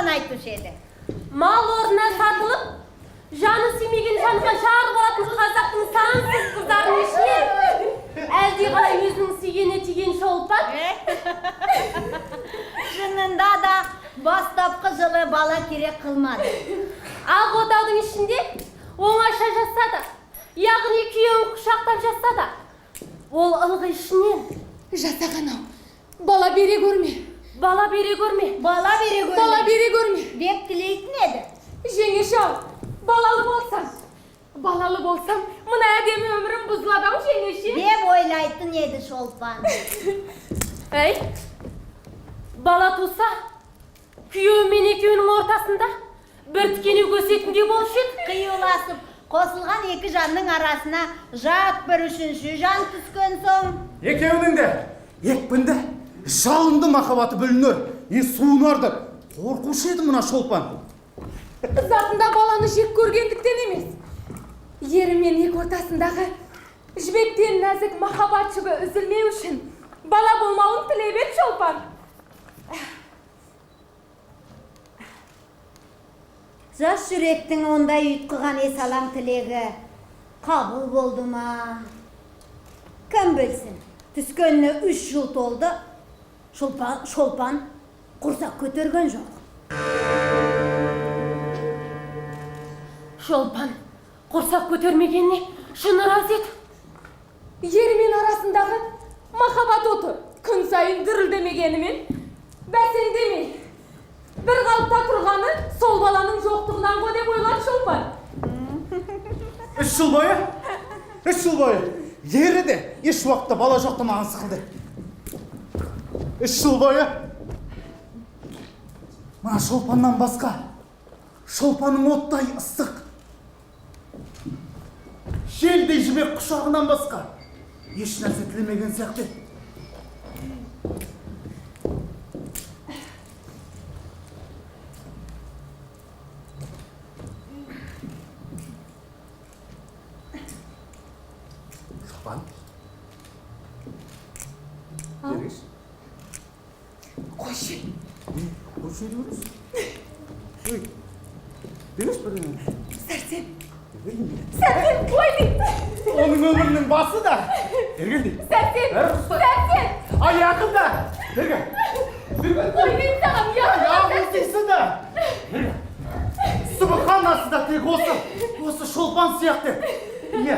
Шолпан айтушы еді. Мал орнына сатылып, жаны сүймеген жанға жар болатын қазақтың сансыз қыздарының ішінен әлдеқалай өзінің сүйгеніне тиген Шолпан. Шынында да бастапқы жылы бала керек қылмады. Ақ отаудың ішінде оңаша жатса да, яғни күйеуін құшақтап жатса да, ол ылғи ішінен Жасаған ау, бала бере көрме, бала бере көрме, Бала бере көрме. Бала бере көрме деп тілейтін еді. Жеңеше ау, балалы болсам, балалы болсам, мына әдемі өмірім бұзылады ау, жеңеше. Деп ойлайтын еді Шолпан. Әй, бала туса, күйеуі мен екеуінің ортасында бір тікенек өсетіндей болушы еді. Қиюласып қосылған екі жанның арасына жат бір үшінші жан түскен соң, Екеуінің де екпінді, жалынды махаббаты бүлінер, не суынар деп қорқушы еді мына Шолпан. Затында баланы жек көргендіктен емес, ері мен екі ортасындағы жібектен нәзік махаббат жібі үзілмеу үшін бала болмауын тілеп еді Шолпан. Жас жүректің ондай ұйтқыған есалаң тілегі қабыл болды ма? Кім білсін, түскеніне 3 жыл толды, Шолпан құрсақ көтерген жоқ. Шолпан құрсақ көтермегеніне шын разы еді. Ері мен арасындағы махаббат оты күн сайын дүрілдемегенімен бәсеңдемей бір қалыпта тұрғаны сол баланың жоқтығынан ғой деп ойлады Шолпан. 3 жыл бойы, 3 жыл бойы ері де еш уақытта бала жоқтамаған сықылды. 3 жыл бойы мына Шолпаннан басқа, Шолпанның оттай ыстық, желдей жібек құшағынан басқа еш нәрсе тілемеген сияқты еді. Шолпан. Бергеш. Қойшы. Қойшы дейміз. Ой. Бергеш бірдеңе. Сәрсен. Сәрсен, қой дейді. Оның өмірінің басы да. Бергел дейді. Сәрсен, Сәрсен. Аяғы да. Бергел. Бергел. Қой деймін саған, ұятсыз. Аяғы да. Бергел. Субханасы да тек осы Шолпан сияқты. Иә.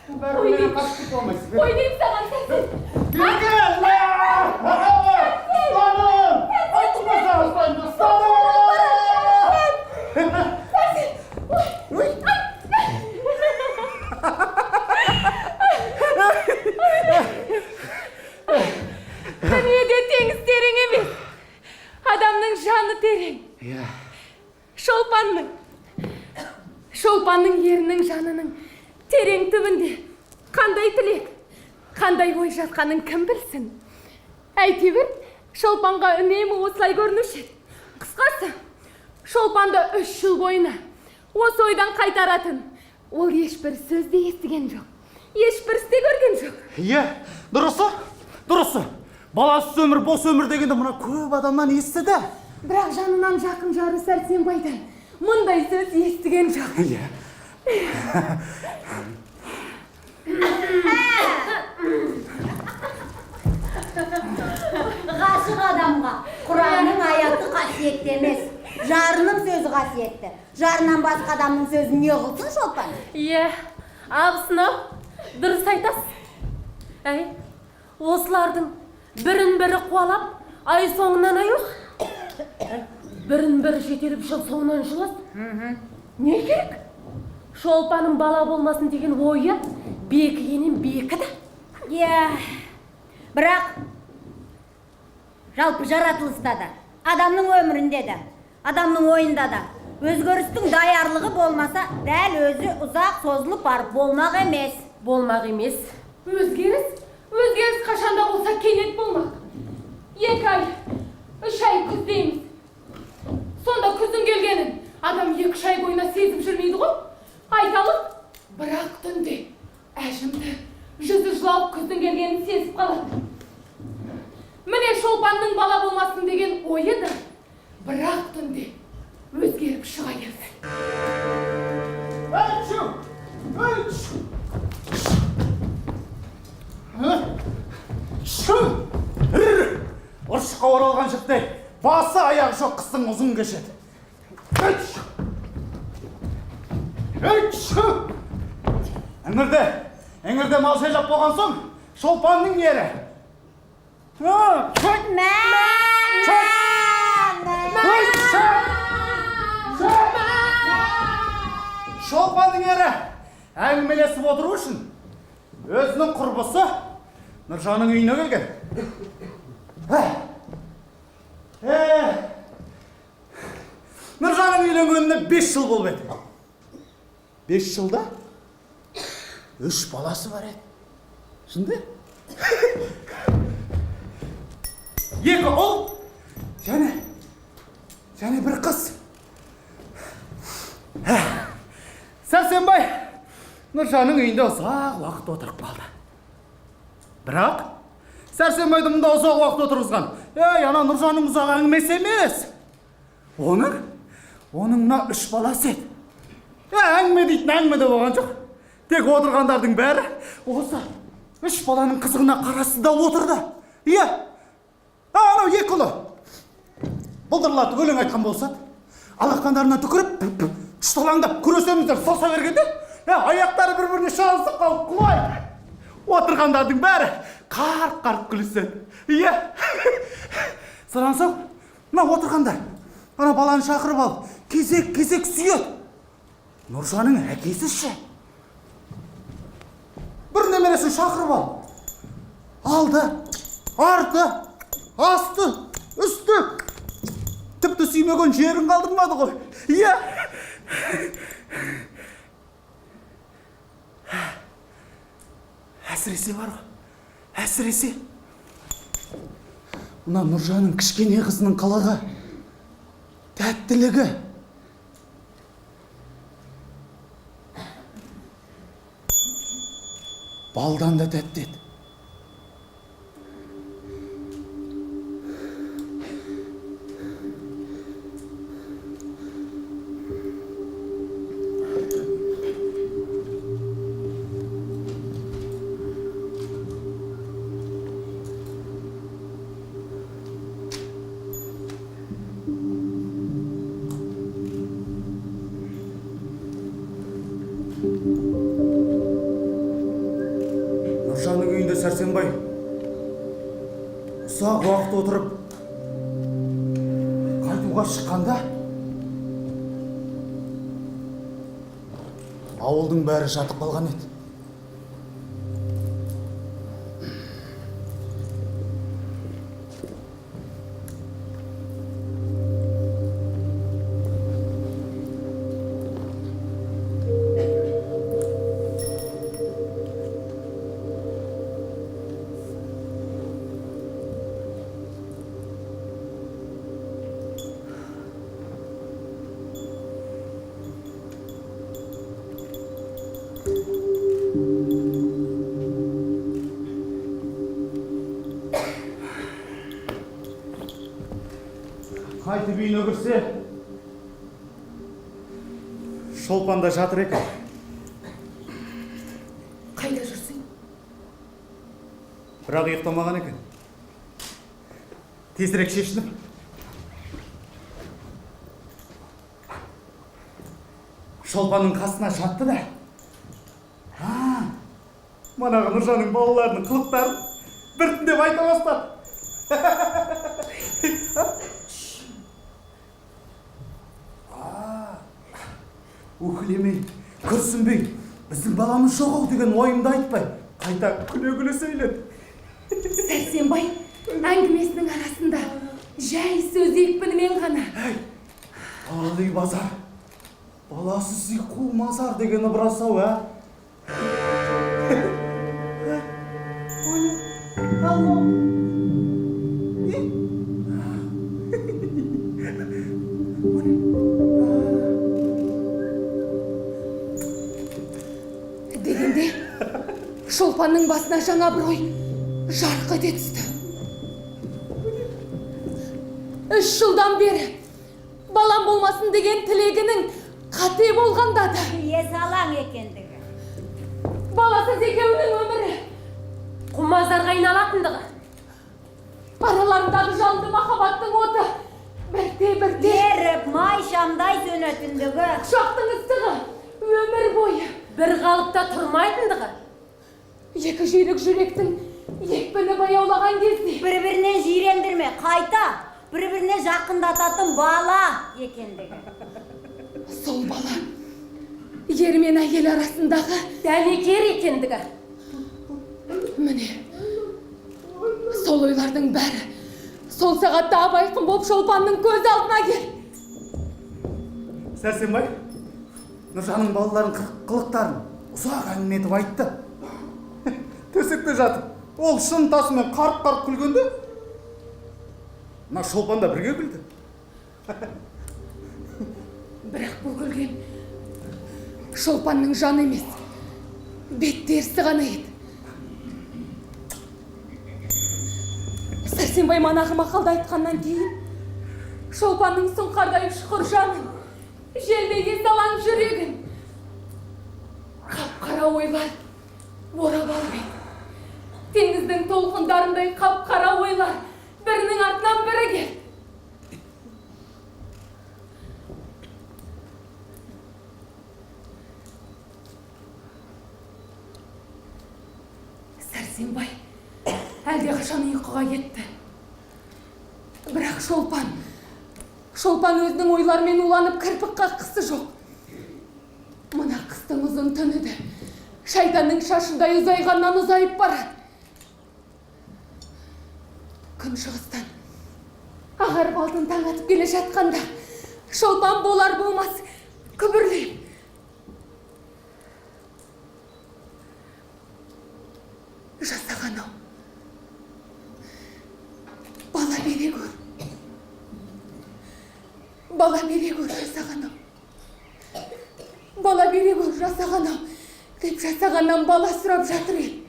Бәрі менен қашып кете алмайсың. Қой деймін саған, Сәрсен. Бергел. Ұстаным! Айтпаса ұстаймын, ұстаным! Сәрсен. Ой. Дүниеде теңіз терең емес, адамның жаны терең. Иә. Шолпанның ерінің жанының терең түбінде қандай тілек, қандай ой жатқанын кім білсін? Әйтеуір Шолпанға үнемі осылай көрінуші еді. Қысқасы, Шолпанды 3 жыл бойына осы ойдан қайтаратын ол ешбір сөз де естіген жоқ, ешбір іс те көрген жоқ. Иә, дұрысы, дұрысы. Баласыз өмір бос өмір дегенді мына көп адамнан естіді. Бірақ жанынан жақын жары Сәрсенбайдан мұндай сөз естіген жоқ. Иә. Ғашық адамға Құранның аяты қасиетті емес, жарының сөзі қасиетті. Жарынан басқа адамның сөзін не қылсын Шолпан? Иә, абысын ау, дұрыс айтасыз. Әй, осылардың бірін бірі қуалап, ай соңынан ай өз. Бірін бірі жетелеп жыл соңынан жыл өз. Не керек? Шолпанның бала болмасын деген ойы бекігеннен бекіді. Иә, бірақ жалпы жаратылыста да, адамның өмірінде де, адамның ойында да өзгерістің даярлығы болмаса, дәл өзі ұзақ созылып барып болмақ емес. Болмақ емес. Өзгеріс, өзгеріс қашанда болса кенет болмақ. 2 ай, 3 ай күз дейміз. Сонда күздің келгенін адам 2-3 ай бойына сезіп жүрмейді ғой. Айталық, бірақ түнде әжімді жүзі жылауық күздің келгенін сезіп қалады. Міне Шолпанның бала болмасын деген ойы да бірақ түнде деп шыға келді. Эй, эй, шу! Ұршыққа оралған жіптей басы аяғы жоқ қыстың ұзын кешеді. Іңірде мал жайлап болған соң Шолпанның ері. Шолпанның ері әңгімелесіп отыру үшін өзінің құрбысы Нұржанның үйіне келген. Нұржанның үйленгеніне 5 жыл болып еді. 5 жылда 3 баласы бар еді. Шынды? 2 ұл және 1 қыз. Сәрсенбай Нұржанның үйінде ұзақ уақыт отырып қалды. Бірақ Сәрсенбайды мұнда ұзақ уақыт отырғызған. Ей, ана Нұржанның ұзақ әңгімесі емес. Оның мына 3 баласы еді. Әңгіме дейтін әңгіме де болған жоқ. Тек отырғандардың бәрі осы 3 баланың қызығына қарасты да отырды. Иә, анау 2 ұлы былдырлатып өлең айтқан болса, алақандарына түкіріп, тұшталаңдап күресеміз деп соса бергенде, аяқтары бір-біріне шалысып қалып құлайды. Отырғандардың бәрі қарқ-қарқ күліседі. Иә. Содан соң мына отырғандар ана баланы шақырып алып, кезек-кезек сүйеді. Нұржанның әкесі ше. Бір немересін шақырып алып, алды, арты, асты, үсті, тіпті сүймеген жерін қалдырмады ғой. Иә. Әсіресе бар ғой, әсіресе мына Нұржанның кішкене қызының қылығы, тәттілігі. Балдан да тәтті еді. Нұржанның үйінде Сәрсенбай ұзақ уақыт отырып қайтуға шыққанда ауылдың бәрі жатып қалған еді. Қайтып үйіне кірсе, Шолпан да жатыр екен. Қайда жүрсің? Бірақ ұйықтамаған екен. Тезірек шешініп, Шолпанның қасына жатты да, манағы Нұржанның балаларының қылықтарын біртіндеп айта бастады. Үхлемей, күрсінбей, біздің баламыз жоқ ау деген ойымды айтпай, қайта күле-күле сөйледі. Сәрсенбай әңгімесінің арасында жай сөз екпінімен ғана. Әй, балалы үй базар, баласыз үй қу мазар дегені біраз ау, ә? Алло. Дегенде Шолпанның басына жаңа бір ой жарқ ете түсті. 3 жылдан бері Балам болмасын деген тілегінің қате болғанда да Есалаң екендігі. Баласыз екеуінің өмірі құмазарға айналатындығы. Араларындағы жалынды махаббаттың оты бірте-бірте Еріп май шамдай сөнетіндігі. Құшақтың ыстығы өмір бойы бір қалыпта тұрмайтындығы. Екі жүйрік жүректің екпіні баяулаған кезде бір-бірінен жирендірме, қайта бір-біріне жақындататын бала екендігі. Сол бала ер мен әйел арасындағы дәнекер екендігі. Міне, сол ойлардың бәрі сол сағатта ап-айқын болып Шолпанның көз алдына келді. Сәрсенбай Нұржанның балаларының қылықтарын ұзақ әңгіме етіп айтты. Төсекте жатып, ол шын тасымен қарқ-қарқ күлгенде, мына Шолпан да бірге күлді. Бірақ бұл күлген Шолпанның жаны емес, бет терісі ғана еді. Сәрсенбай манағы мақалды айтқаннан кейін Шолпанның сұңқардай ұшқыр жанын, желдей есалаң жүрегін қап-қара ойлар орап алып еді. Теңіздің толқындарындай қап-қара ойлар бірінің артынан бірі келді. Сәрсенбай әлдеқашан ұйқыға кетті. Бірақ Шолпан өзінің ойларымен уланып кірпік қаққысы жоқ. Мына қыстың ұзын түні де шайтанның шашындай ұзайғаннан ұзайып барады. Күн шығыстан ағарып алтын таң атып келе жатқанда Шолпан болар болмас күбірлеп, жасаған ау, бала бере көр, бала бере көр, жасаған ау, бала бере көр, жасаған ау деп жасағаннан бала сұрап жатыр еді.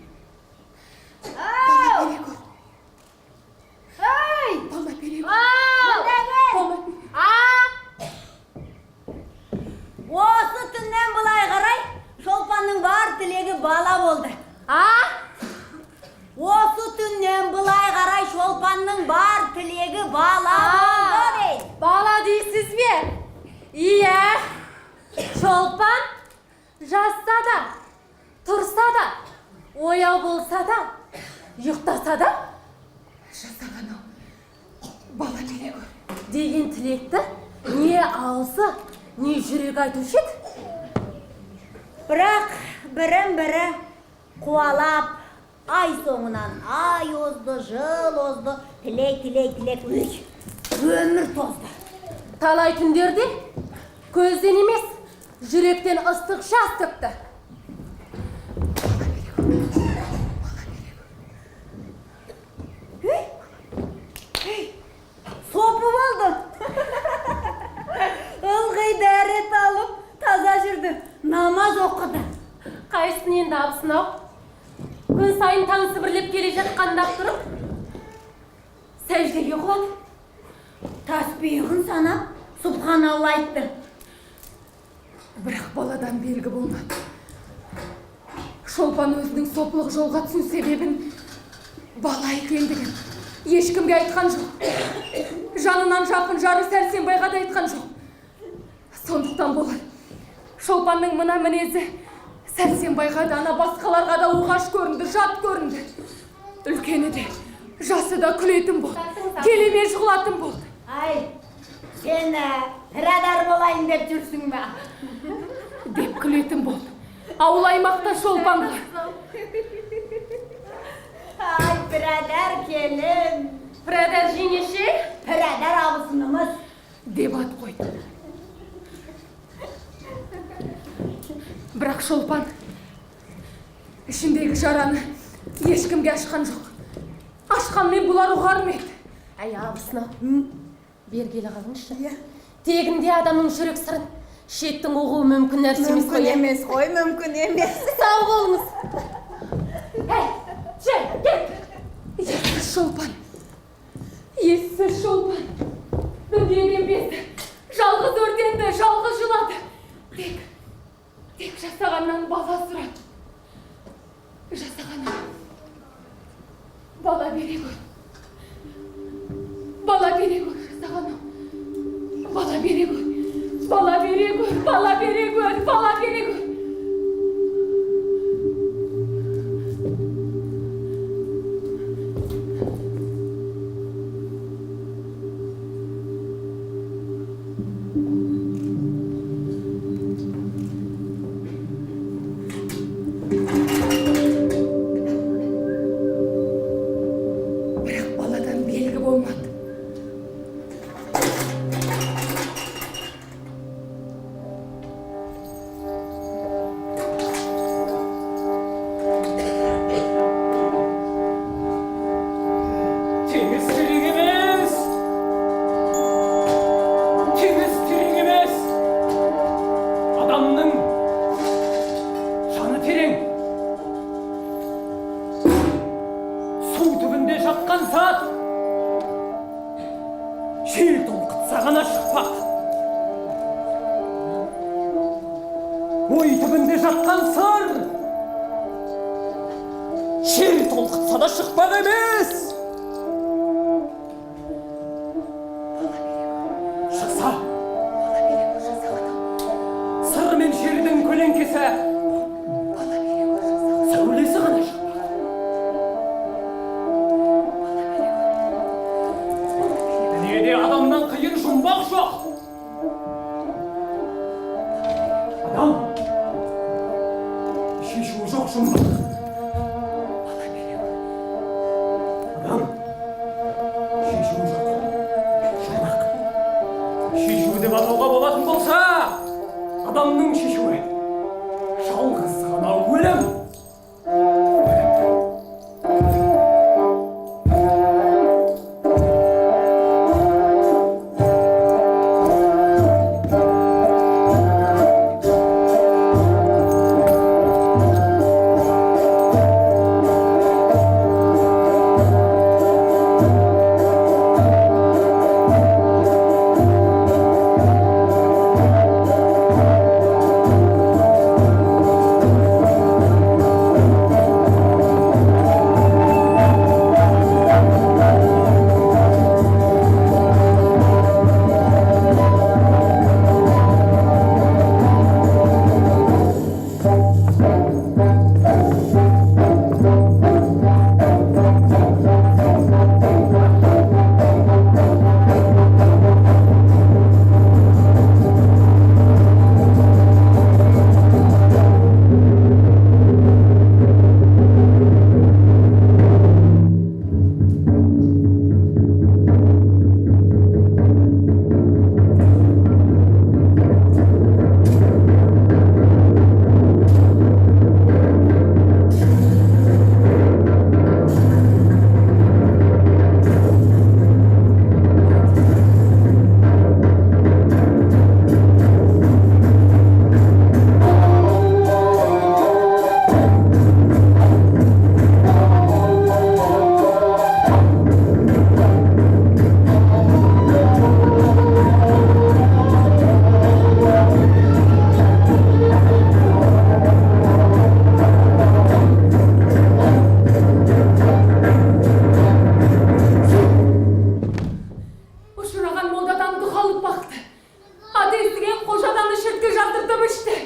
Бала бере көр, бала бере көр, бала бере. Осы түннен былай қарай Шолпанның бар тілегі бала болды. Осы түннен былай қарай Шолпанның бар тілегі бала болды дейді. Бала дейсіз бе? Иә. Шолпан жатса да, тұрса да, ояу болса да, ұйықтаса да Жасаған ау, бала бере көр деген тілекті не аузы, не жүрегі айтушы еді. Бірақ бірін-бірі қуалап, ай соңынан ай озды, жыл озды, тілек, тілек, тілек, өй, өмір тозды. Талай түндерде көзден емес, жүректен ыстық жас төкті. Сопы болды. Ылғи дәрет алып, таза жүрді, намаз оқыды. Қайсысын енді абысын ау? Күн сайын таң сібірлеп келе жатқанда тұрып, сәждеге құлады. Таспиғын санап, субханалла айтты. Бірақ баладан белгі болмады. Шолпан өзінің сопылық жолға түсу себебін бала екендігін ешкімге айтқан жоқ. Жанынан жақын жары Сәрсенбайға да айтқан жоқ. Сондықтан болар, Шолпанның мына мінезі Сәрсенбайға да, ана басқаларға да оғаш көрінді, жат көрінді. Үлкені де, жасы да күлетін болды, келеме жығылатын болды. Ай, сен пірадар болайын деп жүрсің бе? Деп күлетін болды. Ауыл аймақта Шолпанға. Ай, пірадар келін. Пірадар жеңеше. Пірадар абысынымыз. Деп ат қойды. Бірақ Шолпан ішіндегі жараны ешкімге ашқан жоқ. Ашқанмен бұлар ұғар ма еді? Әй, абысын-ау, бері келе қалыңызшы. Тегінде адамның жүрек сырын шеттің ұғуы мүмкін нәрсе емес қой. Мүмкін емес қой, мүмкін емес. Сау болыңыз. Әй, жүр, кет. Ессіз Шолпан, ессіз Шолпан. Дүниеден безді. Күні-түні жалғыз жылады. Тек Жасағаннан бала сұрады. Жасағаным, бала бере көр. Бала бере көр, Жасағаным. Бала бере көр. Бала бере көр, бала бере көр, бала бере көр. Бірақ баладан белгі болмады. Теңіз терең емес. Теңіз терең емес. Адамның жаны терең. Су түбінде жатқан зат жел толқытса ғана шықпақ. Ой түбінде жатқан сыр жел толқытса да шықпақ емес. Шықса, сыр мен шердің көлеңкесі, сәулесі ғана шықпақ. Дүниеде адамнан қиын жұмбақ жоқ. Адам шешуі жоқ жұмбақ. Адам шешуі жоқ жұмбақ. Шешу деп атауға болатын болса, адамның шешуі жалғыз ғана өлім. Ұшыраған молдадан дұға алып бақты. Аты естіген қожадан ішірткі жаздыртып ішті.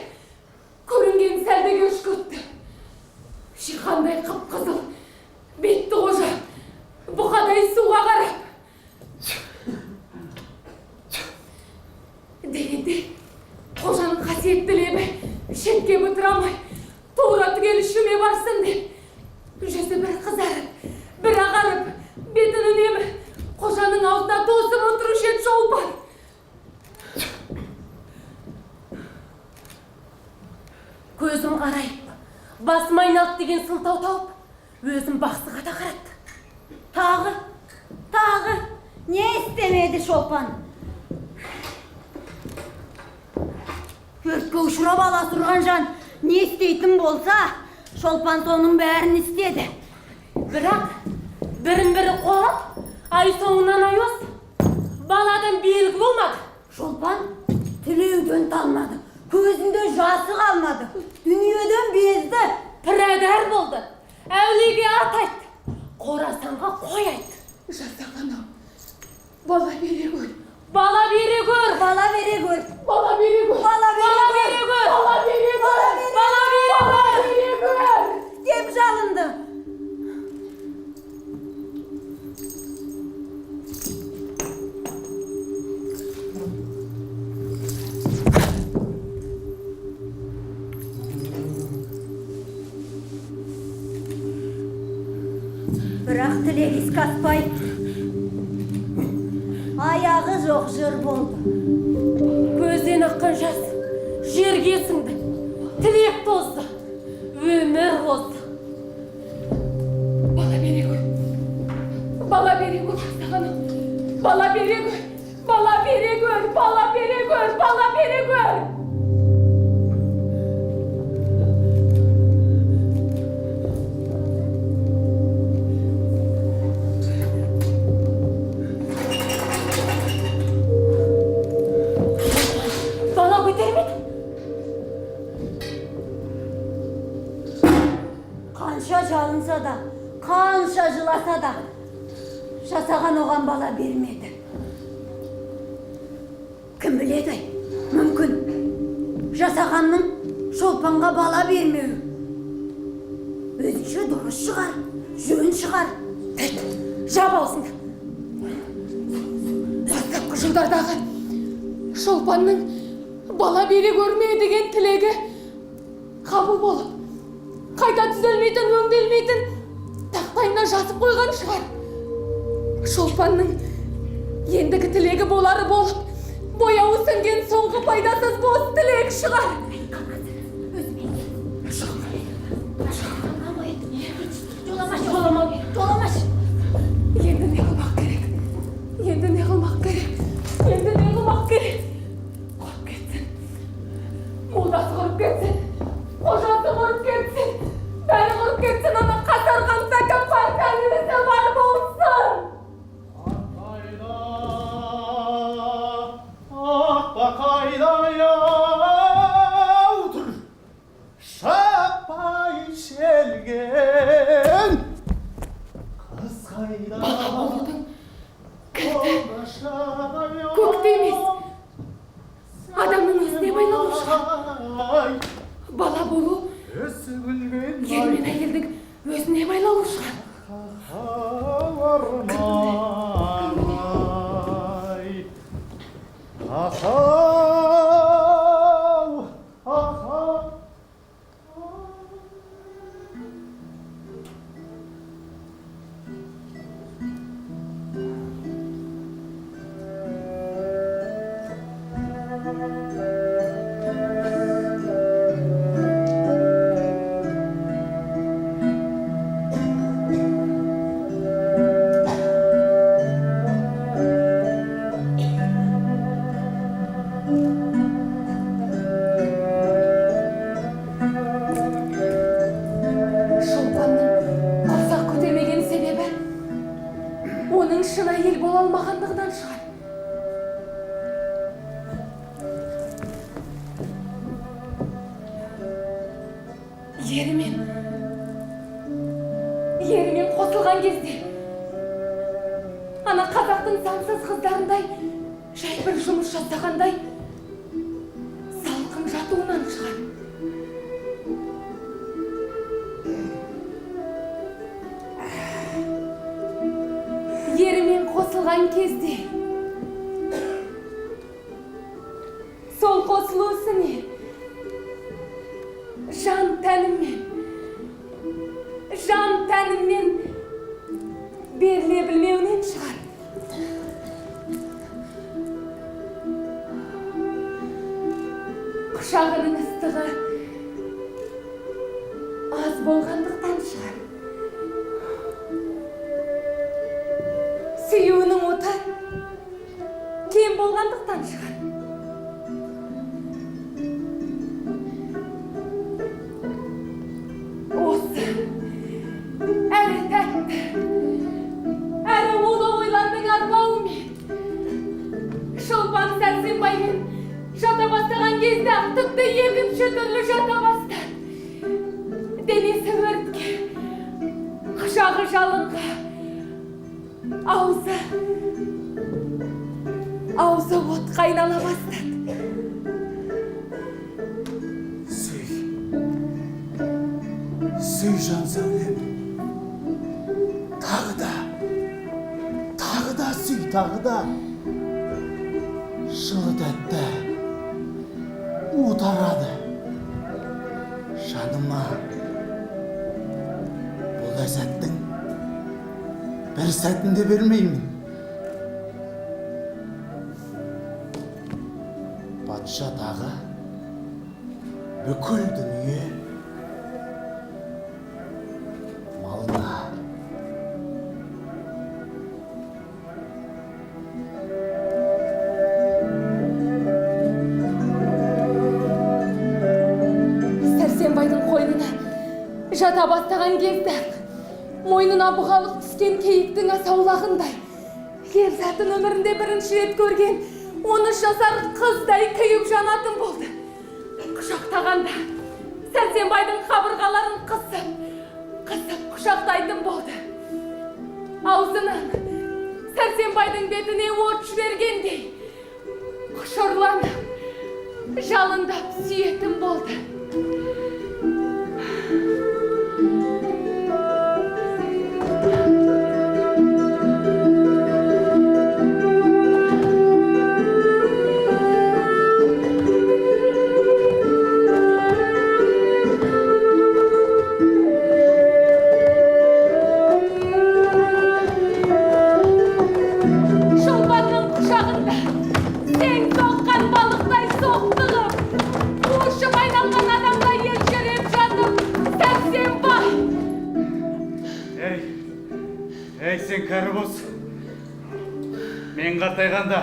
Көрінген сәлдеге үшкіртті. Шиқандай қып-қызыл, бетті қожа, бұқадай суға қарап. Дегенде қожаның қасиетті лебі шетке бұтырамай, тура түгел ішіме барсын деп, жүзі бір қызарып, бір ағарып, бетін үнемі қожаның аузына тосып отырушы еді Шолпан. Көзім қарайып, басым айналды деген сылтау тауып, өзім бақсыға да қаратты. Тағы, тағы не істемеді Шолпан? Өртке ұшырап аласұрған жан не істейтін болса, Шолпан соның бәрін істеді. Бірақ бірін бірі қуалап, ай соңынан ай озды. Баладан белгі болмады. Шолпан Тілеуден талмады, көзінде жасы қалмады, дүниеден безді. Пірадар болды, әулиеге ат айтты, Қорасанға қой айтты. Жасаған ау, бала бере гөр. Бала бере гөр. Бала бере гөр. Бала бере гөр. Бала бере гөр. Бала бере гөр. Бала бере Бала гөр. бере гөр. Деп жалынды. Бірақ тілек іске аспай, аяғы жоқ жыр болды. Көзден аққан жас жерге сіңді, тілек тозды, өмір озды. Бала бере гөр. Бала бере гөр, жасаған ау. Бала бере гөр. Бала бере гөр. Бала бере гөр. Бала бере гөр. Бала көтермеді. Қанша жалынса да, қанша жыласа да, жасаған оған бала бермеді. Кім біледі, ай, мүмкін жасағанның Шолпанға бала бермеуі өзінше дұрыс шығар, жөн шығар. Тәйт, жап аузыңды. Бастапқы жылдардағы Шолпанның бала бере көрме деген тілегі қабыл болып, қайта түзелмейтін, өңделмейтін тақтайына жазып қойған шығар. Шолпанның ендігі тілегі болары болып, бояуы сіңген соңғы пайдасыз бос тілек шығар. Жоламаш, жоламаш. Енді не қылмақ керек? Енді не қылмақ керек? Енді не қылмақ керек? Құрып кетсін. Молдасы құрып кетсін. Қожасы құрып кетсін. Бәрі құрып кетсін, ана қасарған тәкаппар тәңірісі бар болсын. Қайда, ақбақайдай тұр, шаппай желген қыз қайда? Бала болудың кілті көкте емес, адамның өзіне байлаулы шығар. Бала болу ер мен әйелдің өзіне байлаулы шығар. Арман-ай, ахау, ахау. Шолпанның құрсақ көтермеген себебі оның шын әйел бола алмағандығынан шығар. Ерімен қосылған кезде ана қазақтың сансыз қыздарындай жай бір жұмыс жасағандай салқын жатуынан шығар. Ерімен қосылған кезде сол қосылу ісіне жан тәніммен, жан тәніммен беріле білмеуінен шығар. Құшағының ыстығы аз болғандықтан шығар. Сүюінің оты кем болғандықтан шығар. Осы әрі тәтті, әрі улы ойлардың арбауымен Шолпан Сәрсенбаймен Жата бастаған кезде ақ тіпті екінші түрлі жата бастады. Денесі өртке, құшағы жалынға, аузы отқа айнала бастады. Сүй. Сүй, жан сәулем. Тағы да, тағы да сүй, тағы да. Жылы тәтті, у тарады жаныма. Бұл ләззаттың бір сәтін де бермеймін. Патша тағы, бүкіл дүние малына. Сәрсенбайдың қойнына жата бастаған кезде ақ мойнына бұғалық түскен кейіктің асаулағындай, ер затын өмірінде бірінші рет көрген 13 жасар қыздай күйіп жанатын болды. Құшақтағанда Сәрсенбайдың қабырғаларын қысып, қысып құшақтайтын болды. Аузынан Сәрсенбайдың бетіне от жібергендей құшырланып, жалындап сүйетін болды. Шолпанның құшағында сең соққан балықтай соқтығып, қуышып айналған адамдай елжіреп жатып, Сәрсенбай! Ей, ей, сен кәрі бос. Мен қартайғанда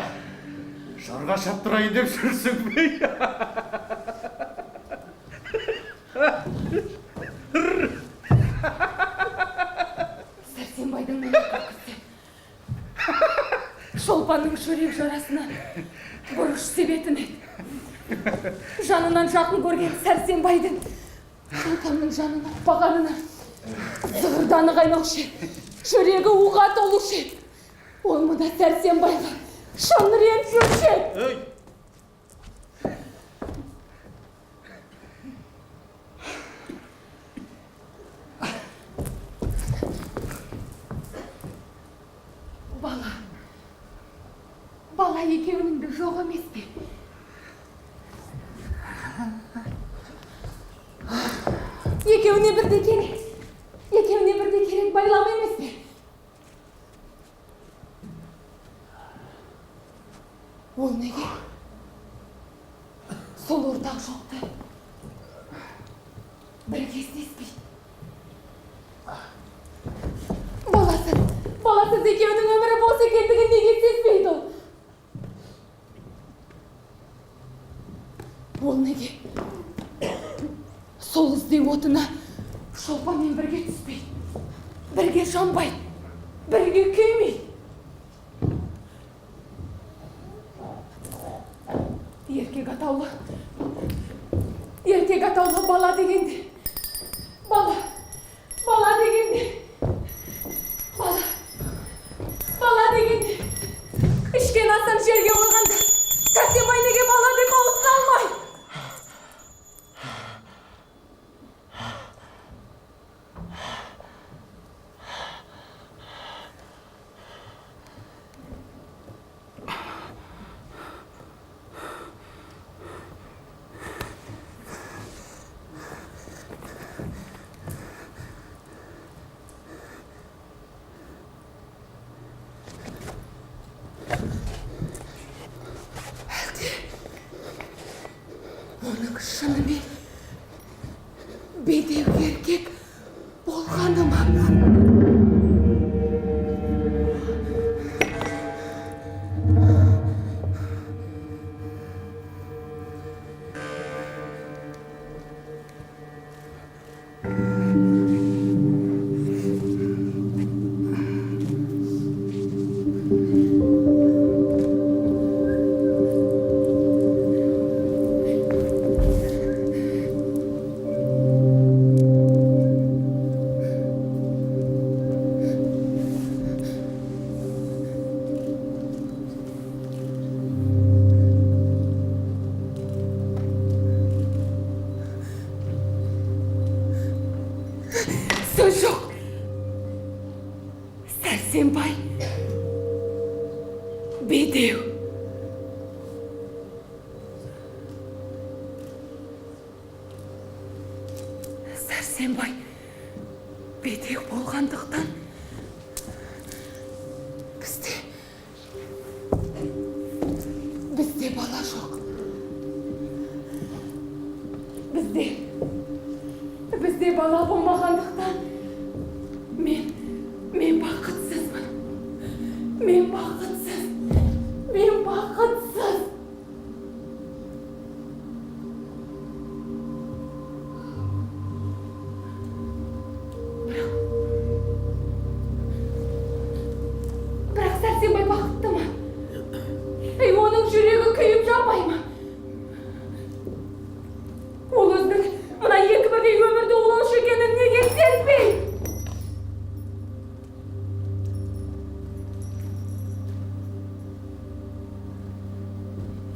жорға шаптырайын деп жүрсің бе? Сәрсенбайдың мына күлкісі Шолпанның жүрек жарасына бұрыш себетін еді. Жанынан жақын көрген Сәрсенбайдың Шолпанның жанын ұқпағанына зығырданы қайнаушы еді, жүрегі уға толушы еді. Ол мұнда Сәрсенбайға шын ренжуші еді. Ей! Бала, бала екеуінің де жоқ емес пе? Екеуіне бірдей керек, екеуіне бірдей керек байлам емес пе? Ол неге сол ортақ жоқты бірге іздеспейді? Баласыз, баласыз екеуінің өмірі бос екендігін неге сезбейді ол? Ол неге сол іздеу отына Шолпанмен бірге түспейді, бірге жанбайды, бірге күймейді? Еркек атаулы, еркек атаулы бала дегенде, бала, бала дегенде, бала, бала дегенде, ішкен асын жерге қойғанда Сәрсенбай неге бала деп аузына алмай? Оның шынымен бедеу еркек болғаны ма? Сәрсенбай бедеу болғандықтан бізде бізде бала жоқ. Бізде бала болмағандықтан мен бақытсызбын. Мен бақытсыз. Мен бақытсыз. Бірақ Сәрсенбай бақытты ма? Ей, оның жүрегі күйіп жанбай ма? Ол өзінің мына екі бірдей өмірді улаушы екенін неге сезбей?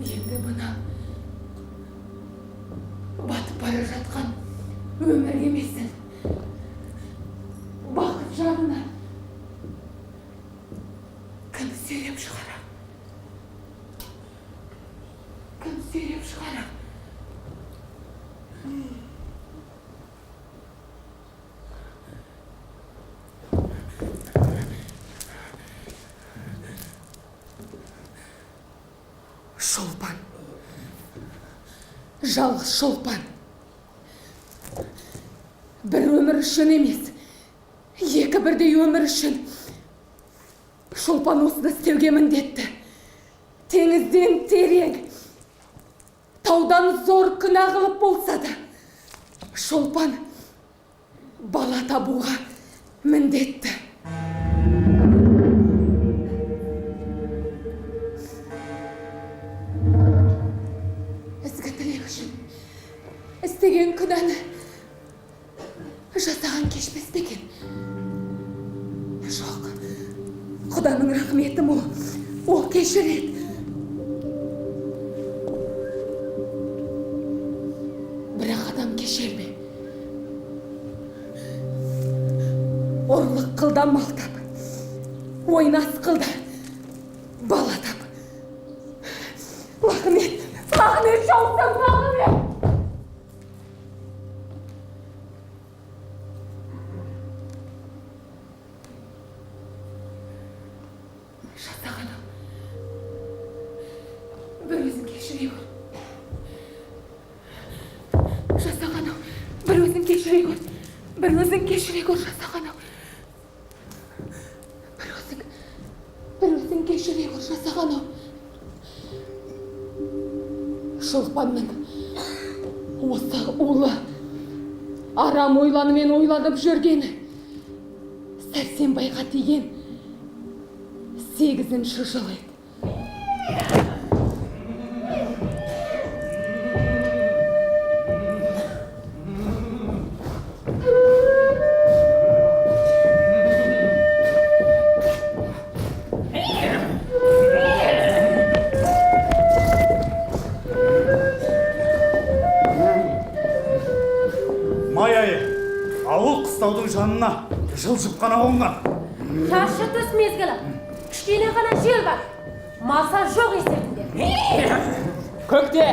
Енді мына батып бара жатқан өмір емесін, бақыт жарына кім сүйреп шығарар? Кім сүйреп шығарар? Шолпан. Жалғыз Шолпан. Бір өмір үшін емес, екі бірдей өмір үшін. Шолпан осыны істеуге міндетті. Теңізден терең, таудан зор күнә қылып болса да, Шолпан бала табуға міндетті. Ізгі тілек үшін істеген күнәні жасаған кешпес пе екен? Жоқ, Құданың рахметі мол, ол кешіреді. Бірақ адам кешер ме? Ұрлық қыл да мал тап, ойнас қыл да бала тап. Лағнет, лағнет жаусын, лағнет! Жасағаным, бір өзің кешіре көр. Жасағаным, бір өзің кешіре көр. Бір өзің кешіре көр, жасағаным. Бір өзің кешіре көр, жасағаным. Шолпанның осы улы арам ойланымен ойланып жүргені Сәрсенбайға тиген 8-ші жыл еді. Май айы ауыл қыстаудың жанына жылжып қана қонған. Шашы түс мезгілі. Кішкене ғана жел бар. Маса жоқ есебінде. Көкте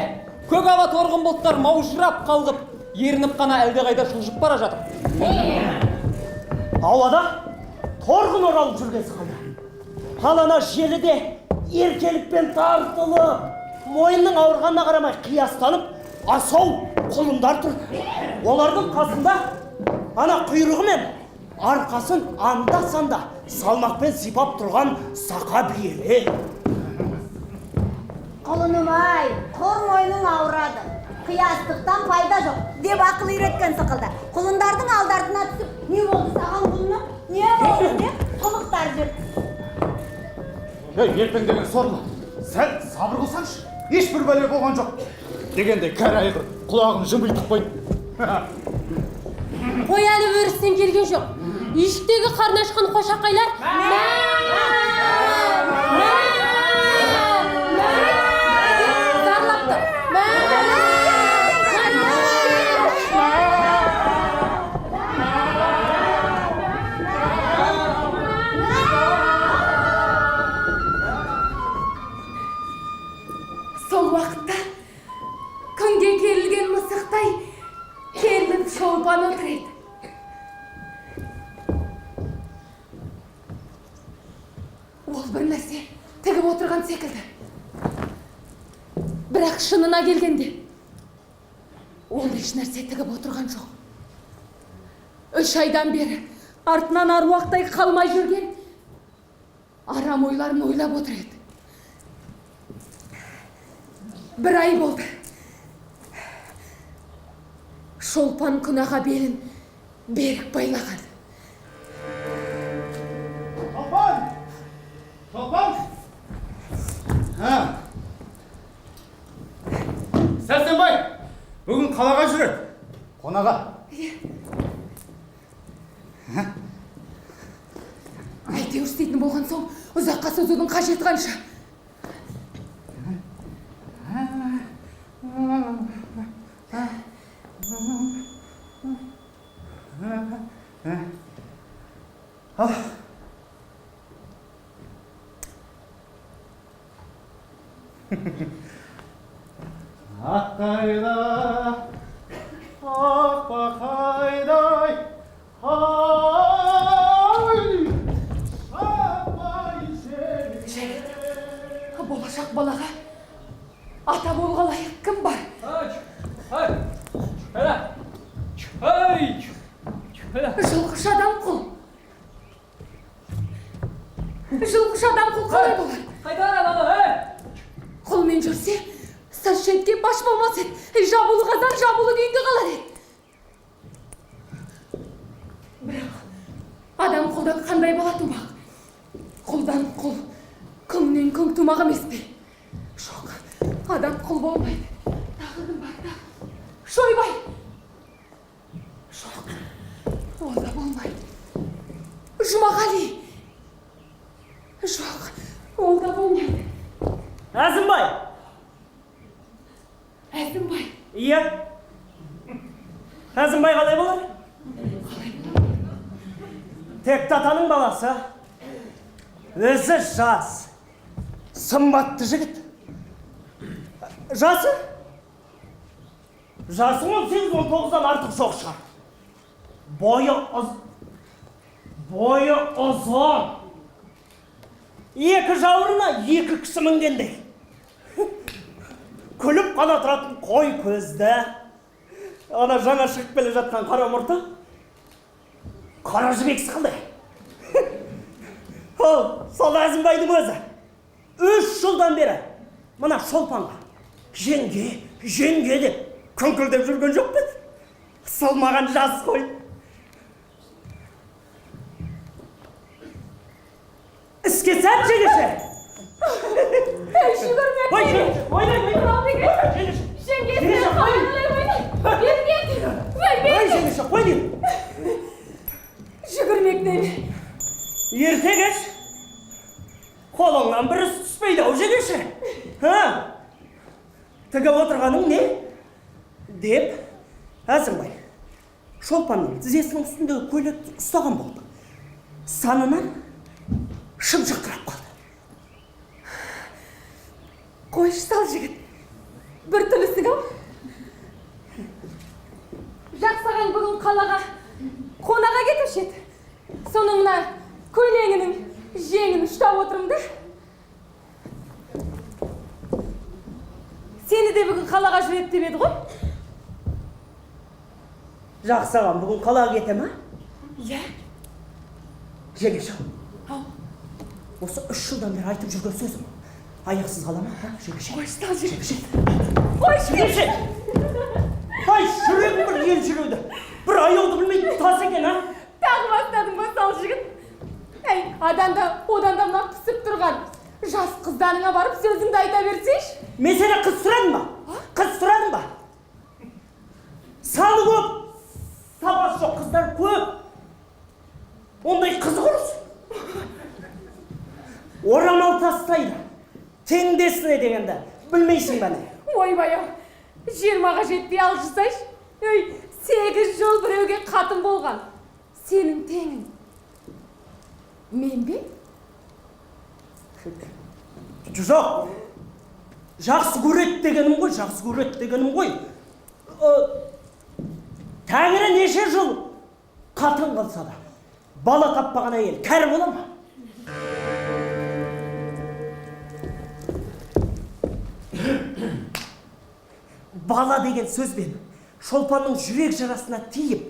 көк ала торғын бұлттар маужырап қалғып, ерініп қана әлдеқайда жылжып бара жатыр. Ауада торғын оралып жүрген сықылды. Ал ана желі де еркелікпен тартылып, мойнының ауырғанына қарамай қиястанып, асау құлындар тұр. Олардың қасында ана құйрығы мен арқасын анда-санда салмақпен сипап тұрған сақа биелер. Құлыным ай, құр мойның ауырады. Қиястықтан пайда жоқ деп ақыл үйреткен сықылды. Құлындардың алдартына түсіп, не болды саған құлыным, не болды деп қылықтар жүр. Ей, ертең деген сорлы, сәл сабыр қылсаңшы, ешбір бәле болған жоқ. Дегенде кәрі айғыр құлағын жымитып қойды. Қой әлі өрістен келген жоқ. Үйшіктегі қарны ашқан қошақайлар мә, мә, мә деп зарлап тұр. Мә, мә, мә. Сол уақытта күнге керілген мысықтай керіліп Шолпан отыр еді. отырған секілді. Бірақ шынына келгенде ол еш нәрсе тігіп отырған жоқ. 3 айдан бері артынан аруақтай қалмай жүрген арам ойларын ойлап отыр еді. 1 ай болды. Шолпан күнәға белін берік байлаған. Шолпан! Шолпан! Сәрсенбай, бүгін қалаға жүреді. Қонаға. Әйтеуір істейтін болған соң ұзаққа созудың қажеті қанша? Ал. Ақ қайда, ақ бақайдай, ай, шаппай Жарайды. Болашақ балаға ата болуға лайық кім бар? Жылқышы адам құл. Жылқышы адам құл қалай болар? Құлмен жүрсе, сыр шетке баш болмас еді. Жабулы қазан жабулы күйінде қалар еді. Бірақ адам құлдан қандай бала тумақ? Құлдан құл, күңнен күң тумақ емес пе? Жоқ, адам құл болмайды. Тағы кім бар, тағы? Шойбай! Жоқ, ол да болмайды. Жұмағали! Жоқ, ол да болмайды. Әзімбай! Әзімбай! Иә. Әзімбай қалай болар? Текті атаның баласы. Өзі жас. Сымбатты жігіт. Жасы? Жасы 18-19-дан артық жоқ шығар. Бойы ұзын. 2 жауырына 2 кісі мінгендей. Күліп қана тұратын қой көзді. Ана жаңа шығып келе жатқан қара мұрты қара жібек сықылды. Ол сол Әзімбайдың өзі. 3 жылдан бері мына Шолпанға жеңге, жеңге деп күңкілдеп жүрген жоқ па? Сол маған жас қой. Іске сәт, жеңеше. Ей, жүгірме. Ой, жеңеше, ой, ой, ой. Жеңеше. Жеңгесі, Жеңеше, қой. қалай ойнай? Берген. Ой, Ой, берген. жеңеше, қой деймін. Жүгірмек неме? Ерте кеш. Қолыңнан бір іс түспейді ау, жеңеше. Ха? Тігіп отырғаның не? Деп Әзімбай Шолпанның тізесінің үстіндегі көйлекті ұстаған болды. Санынан шымшықтырап қалды. Қойшы сал жігіт. Бір түрлісің ау. Жақсы ағаң бүгін қалаға қонаға кетуші еді. Соның мына көйлегінің жеңін ұстап отырмын да. Сені де бүгін қалаға жүреді деп еді ғой. Жақсы ағам бүгін қалаға кете ма? Иә. Жеңеше. Ау. Осы 3 жылдан бері айтып жүрген сөзім. Аяқсыз қала ма, а, жеңеше? Қойшы сал жігіт. Жеңеше. Қойшы. Жеңеше. Ай, жүрегім бір елжіреуді. Бір аяуды білмейтін тас екен, а? Тағы бастадың ба, сал жігіт? Әй, адан да, одан да мына пісіп тұрған жас қыздарыңа барып сөзіңді айта берсейші. Мен сені қыз сұрадым ба? Қыз сұрадым ба? Саны көп, сабасы жоқ қыздар көп. Ондай қыз құрысын. Орамал тастайды. Теңдесіне дегенді білмейсің бе не? Ойбай ау, 20-ға жетпей алжысайшы. Өй, 8 жыл біреуге қатын болған. Сенің теңің. Мен бе? Жоқ. Жақсы көреді дегенім ғой, жақсы көреді дегенім ғой. Тәңірі неше жыл қатын қылса да, бала таппаған әйел кәрі бола ма? Бала деген сөзбен Шолпанның жүрек жарасына тиіп,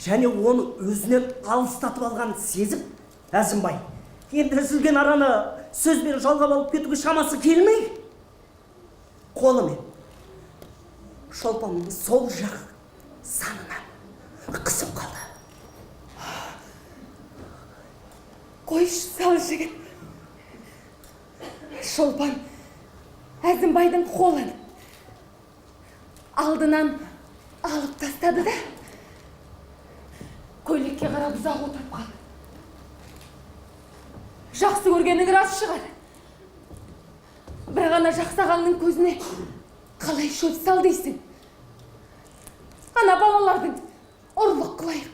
және оны өзінен алыстатып алғанын сезіп, Әзімбай енді үзілген араны сөзбен жалғап алып кетуге шамасы келмей, қолымен Шолпанның сол жақ санынан қысып қалды. Қойшы, сал жігіт. Шолпан Әзімбайдың қолын алдынан алып тастады да, көйлекке қарап ұзақ отырып қалды. Жақсы көргенің рас шығар. Бірақ ана жақсы ағаңның көзіне қалай шөп сал дейсің? Ана балалардың ұрлық қылайық,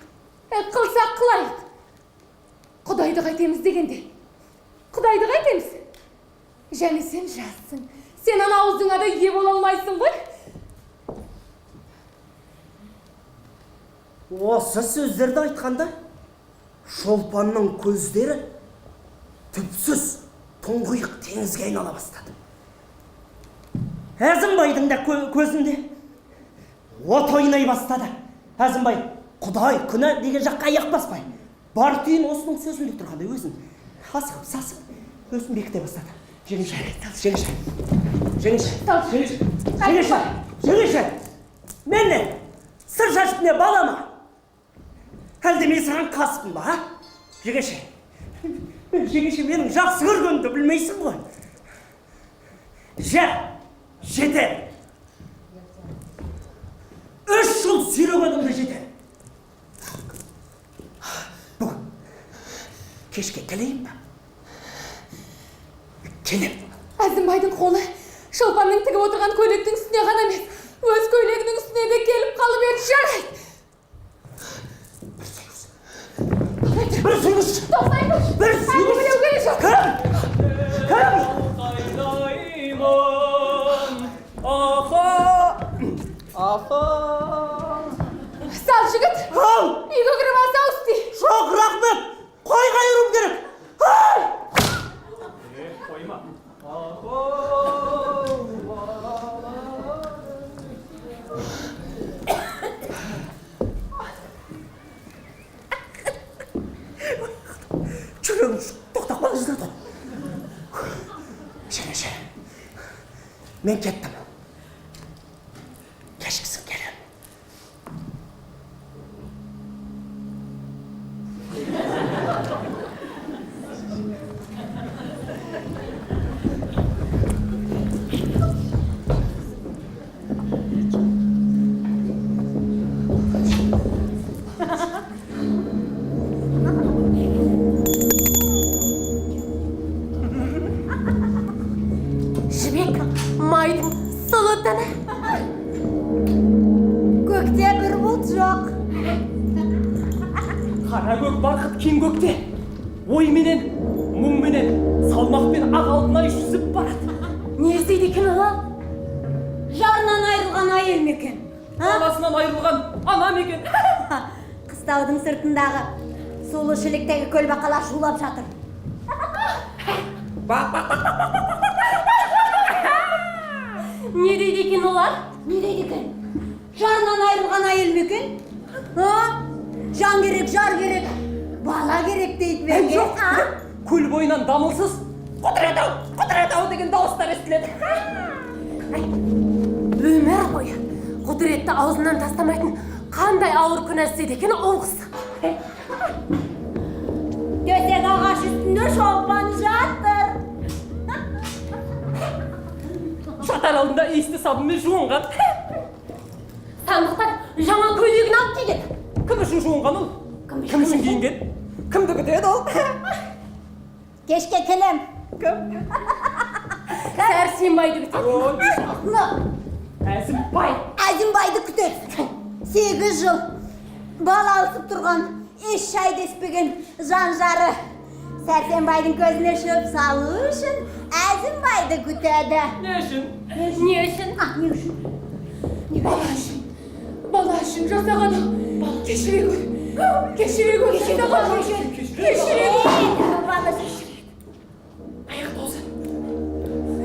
қылсақ қылайық. Құдайды қайтеміз дегенде, Құдайды қайтеміз. Және сен жассың. Сен ана аузыңа да ие бола алмайсың ғой. Осы сөздерді айтқанда Шолпанның көздері түпсіз тұңғиық теңізге айнала бастады. Әзімбайдың да көзінде от ойнай бастады. Әзімбай Құдай күнә деген жаққа аяқ баспай, бар түйін осының сөзінде тұрғандай өзін асығып сасып өзін бекіте бастады. Жеңеше, жеңеше, жеңеше, жеңеше, жеңеше, жеңеше, мен не сыр шашып не бала ма? Әлде мен саған қаспын ба, а? Жеңеше, жеңеше, менің жақсы көргенімді білмейсің ғой. Жә, жетер. 3 жыл сүйрегенімді жетер. Бүгін кешке келейін ба? Келем. Әзімбайдың қолы Шолпанның тігіп отырған көйлектің үстіне ғана емес, өз көйлегінің үстіне де келіп қалып еді. Жарайды. Бір сүйгіш. Тоқтай тұр. Бір сүйгіш. Әңгімелеу керек жоқ. Кім? Кім? Аха! Аха! Сал жігіт. Ау! Үйге кіріп асау істе. Жоқ, рахмет. Қой қайыруым керек. Ай! Қойма. Жүрегім тоқтап қала жаздады ғой. Жеңеше, мен кеттім. Кешкісін келем. Жібек майдың сұлу түні. Көкте бір бұлт жоқ. Қара көк барқыт кең көкте ойменен, мұңменен, салмақпен ақ алтынай жүзіп барады. Не істейді екен ол? Жарынан айырылған әйел ме екен? Баласынан айырылған ана ма екен? Қыстаудың сыртындағы сулы шелектегі көлбақалар шулап жатыр. Не дейді екен олар? Не дейді екен? Жарынан айырылған әйел ме екен? Жан керек, жар керек, бала керек дейді ме екен? Жоқ, көл бойынан дамылсыз құдірет ау, құдірет ау деген дауыстар естіледі. Өмір бойы құдіретті аузынан тастамайтын қандай ауыр күнә істеді екен ол қыз? Төсек ағаш үстінде Шолпан жатыр. Жатар алдында иісті сабынмен жуынған. Сандықтан жаңа көйлегін алып киген. Кім үшін жуынған ол? Кім үшін киінген? Кімді күтеді ол? Кешке келем. Кім? Сәрсенбайды күтеді. Әзімбай. Әзімбайды күтеді. 8 жыл бала алысып тұрған, еш шай деспеген жан жары. Сәрсенбайдың көзіне шөп салу үшін Әзімбайды күтеді. Не үшін? Не үшін? Не үшін? Бала үшін. Бала үшін жасаған. Кешіре көр. Кешіре көр. Жасаған. Кешіре көр. Бала үшін. Аяқ даусы.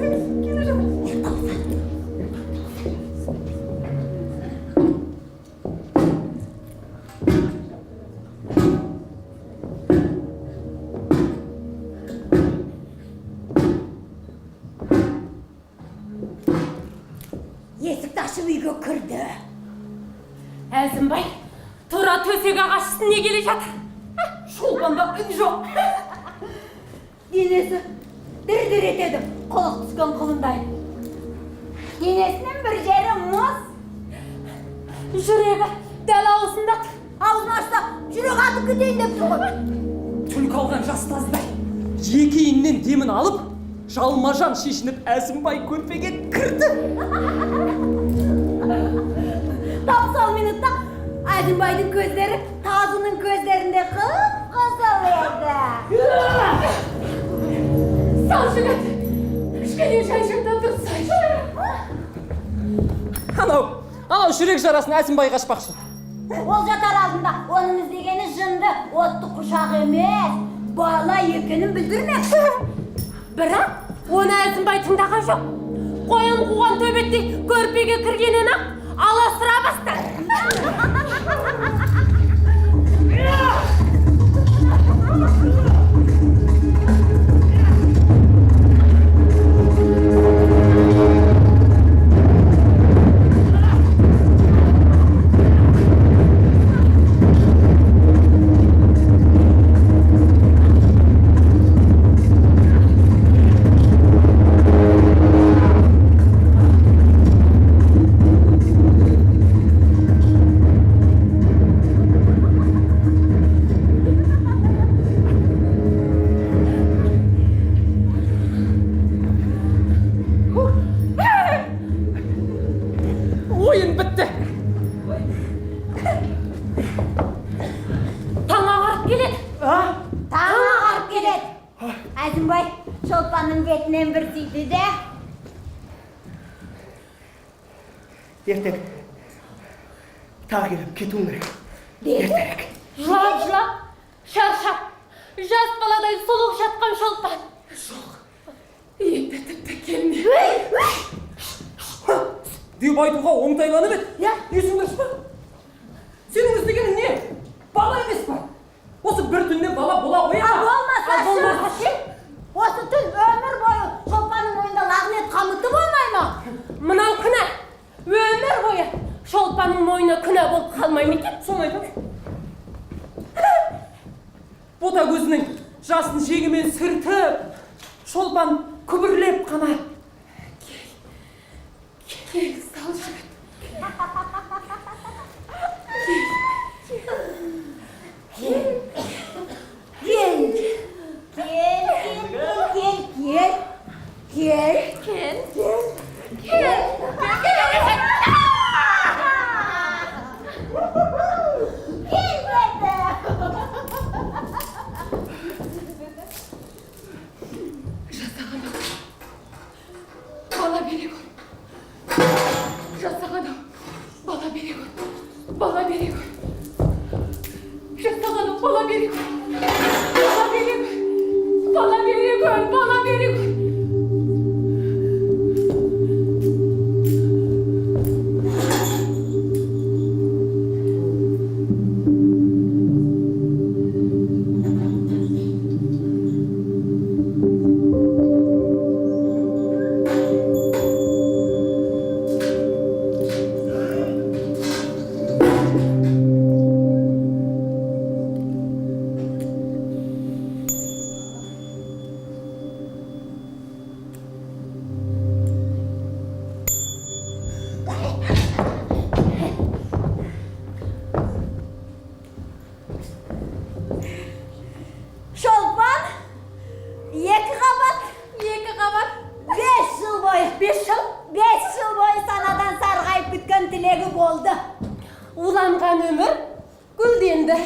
Аяқ даусы. Есікті ашып үйге кірді. Әзімбай тура төсек ағаш үстіне келе жатыр. Шолпанда үн жоқ. Денесі дір-дір етеді, құлық түскен құлындай. Денесінің бір жері мұз. Жүрегі дәл аузында. Аузын ашса, жүрек атып кетейін деп тұр ғой. Түлкі алған жас таздай екі иіннен демін алып, жалма-жан шешініп Әзімбай көрпеге кірді. Тап сол минутта Әзімбайдың көздері тазының көздерінде қып-қызыл еді. Сал жігіт, кішкене жай жата тұрсайшы. Анау жүрек жарасын Әзімбай қашпақшы. Ол жатар алдында оның іздегені жынды отты құшақ емес, бала екенін білдірмекші. Бірақ оны Әзімбай тыңдаған жоқ. Қоян қуған төбеттей көрпеге кіргеннен ақ аласыра бастады. Ойын бітті. Таң ағарып келеді. Таң ағарып келеді. Әзімбай Шолпанның бетінен бір сүйді де. Ертең тағы келіп кетуім керек. Деді. Ертерек. Жылап-жылап, шаршап, жас баладай сұлық жатқан Шолпан. Жоқ, енді тіпті келме. Деп айтуға оңтайланып еді. Иә. Есің дұрыс па? Сенің іздегенің не? Бала емес па? Осы бір түнде бала бола қоя ма? Болмаса А болмаса ше? Осы түн өмір бойы Шолпанның мойнында лағнет қамыты болмай ма? Мынау күнә. Өмір бойы Шолпанның мойнына күнә болып қалмай ма екен? Соны айтамын. Бота көзінің жасын жеңімен сүртіп, Шолпан күбірлеп қана. Кел, сал жігіт. Кел, кел, кел, кел, кел, Кел. кел, кел. Кел деді. Жасаған ау, бала бере көр. Жасаған ау, бала бере көр. Бала бере көр. Жасаған ау, бала бере көр. Бала бере көр. Бала бере көр, бала бере көр. Шолпан екі қабат, Екі қабат. 5 жыл бойы, 5 жыл 5 жыл бойы санадан сарғайып күткен тілегі болды. Уланған өмір гүлденді.